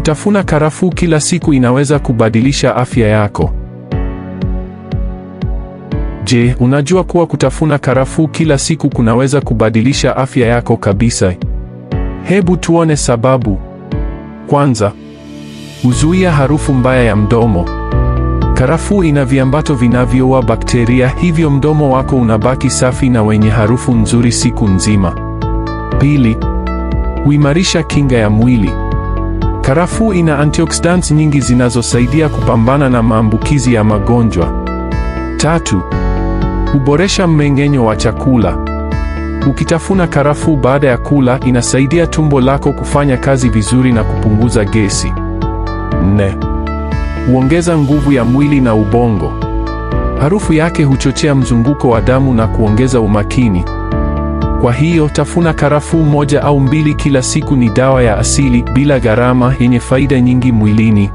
Kutafuna karafuu kila siku inaweza kubadilisha afya yako. Je, unajua kuwa kutafuna karafuu kila siku kunaweza kubadilisha afya yako kabisa? Hebu tuone sababu. Kwanza, huzuia harufu mbaya ya mdomo. Karafuu ina viambato vinavyoua bakteria, hivyo mdomo wako unabaki safi na wenye harufu nzuri siku nzima. Pili, huimarisha kinga ya mwili. Karafuu ina antioxidants nyingi zinazosaidia kupambana na maambukizi ya magonjwa. Tatu, huboresha mmeng'enyo wa chakula. Ukitafuna karafuu baada ya kula, inasaidia tumbo lako kufanya kazi vizuri na kupunguza gesi. Nne, huongeza nguvu ya mwili na ubongo. Harufu yake huchochea mzunguko wa damu na kuongeza umakini. Kwa hiyo, tafuna karafuu moja au mbili kila siku ni dawa ya asili bila gharama yenye faida nyingi mwilini.